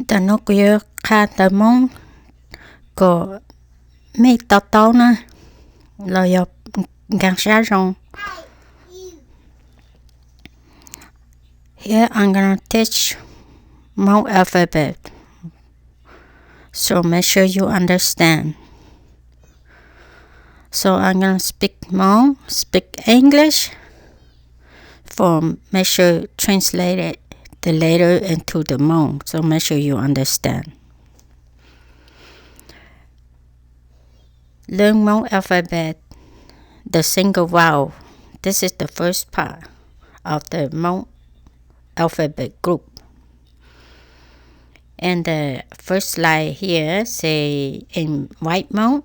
Tam no kuv yuav qha ntawv Hmoob kom mej to taub na, los yog nkees sab zoo. Here I'm gonna teach Hmong alphabet, so make sure you understand. So I'm gonna speak Hmong, speak English, for make sure translate it, the letter into the Hmong, so make sure you understand. Learn Hmong alphabet, the single vowel. This is the first part of the Hmong alphabet group. And the first line here say in White Hmong,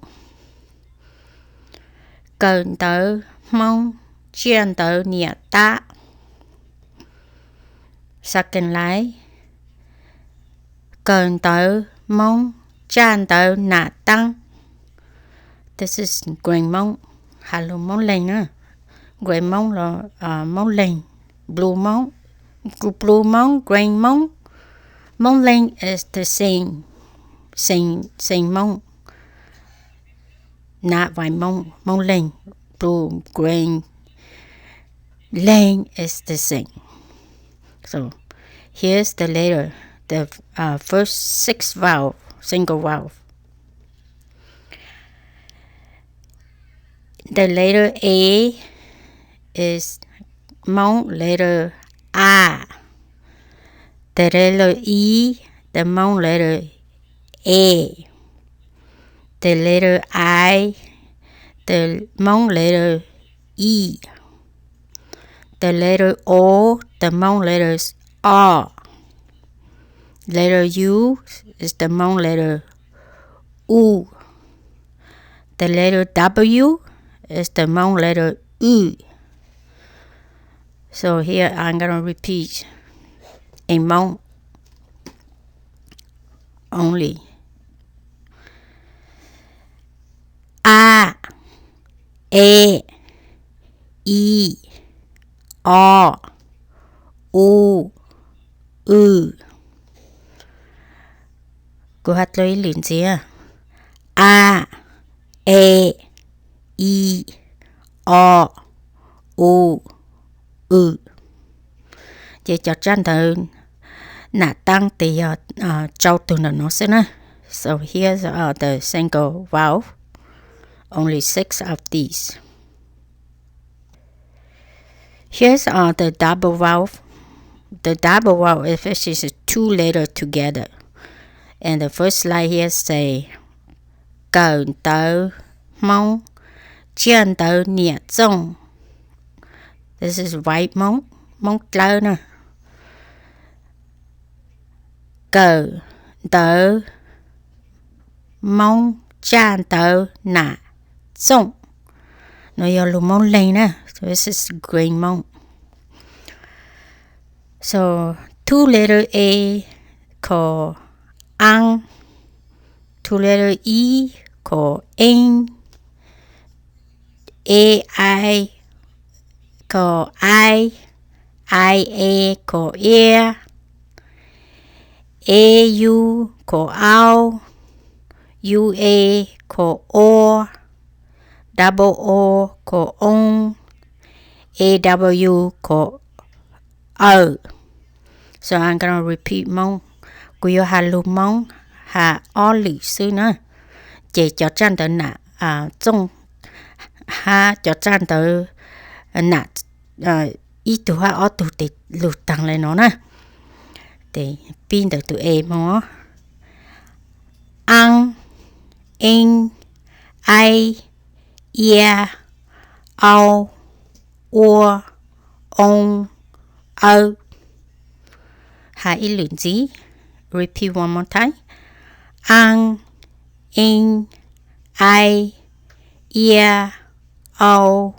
kawm ntawv Hmoob, tsiaj ntawv niam tab. Second line, kawm ntawv Hmoob, tsaj ntawv nam taab. This is Green Hmoob, has lug Moob Leeg na. Green Hmoob los Moob Leeg, Blue Hmoob, Blue Hmoob, Green Hmoob, Moob Leeg is the same, same, same Hmoob. Not White Hmoob, Moob Leeg, Blue, Green, Leeg is the same. So here's the letter, the uh, first six vowel, single vowel. The letter A is Hmong letter A. The letter E, the Hmong letter E. The letter I, the Hmong letter I. The letter O, the Hmong letters O. Letter U is the Hmong letter U. The letter W is the Hmong letter W. So here I'm gonna repeat in Hmong only. A, e, i, o, u, w. Kuv has dua ib lwm ntxiv. A, e, i, o, u, w. Ces cov tsaj ntawv nam taab tes yog rau tug ntawm no xwb na. So here's the single vowel, only six of these. Here's the double vowel. The double vowel is two letters together. And the first line here say, kawm ntawv Hmoob, tsiaj ntawv niam txooj. This is White Hmoob, Hmoob dlawb na. Kawm ntawv Hmoob, tsaj ntawv nam txooj. No yog lus Moob Leeg na. So this is Green Hmoob. So two letter A called aab, two letter E called eeb, A I called ai, I A called ia, A U called au, U A called ua, double O called oo, A W called aw. So I'm gonna repeat Hmoob. Kuv yuav has lus Hmoob has ob lwm xwb na. Ces cov tsaj ntawv nam txooj hab cov tsaj ntawv nam ib tug hab ob tug tes lug taag le no na. Tes pib ntawm tus A moo. Aab, eeb, aib, ia, au, ua, oo, awb. Has ib lwm ntxiv. Repeat one more time. Aab, eeb, aib, ia, au,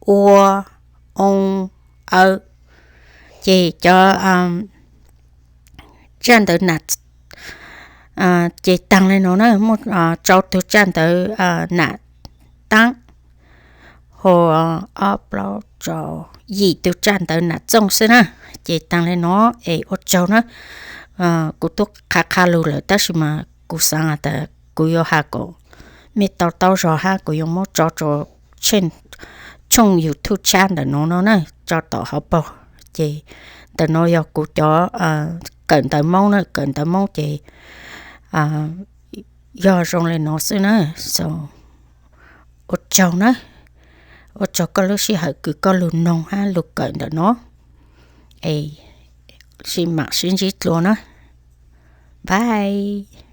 ua, oo, awb. Ces cov tsaj ntawv nam ces taag le no na, muaj rau tug tsaj ntawv nam taab, ho ob plaub tsau yim tug tsaj ntawv nam txooj xwb na. Ces taag le no es ua tsaug na. Kuv twb qha qha lug lawm tab sis mas kuv xaav has tas kuv yuav has kom mej tau taub zog hab kuv yuav muab tso rua tshooj YouTube tshab ntawm nuav no na, tso tom hauv paug. Ces ntawm nuav yog kuv cov kawm ntawv Moob na, kawm ntawv Moob ces yog zoo le nuav xwb na. So, ua tsaug na, ua tsaug koj lub sij hawm kws koj lug noog hab lug kawm ntawm nuav. Es sib mam sib ntsib dlua na. Bye.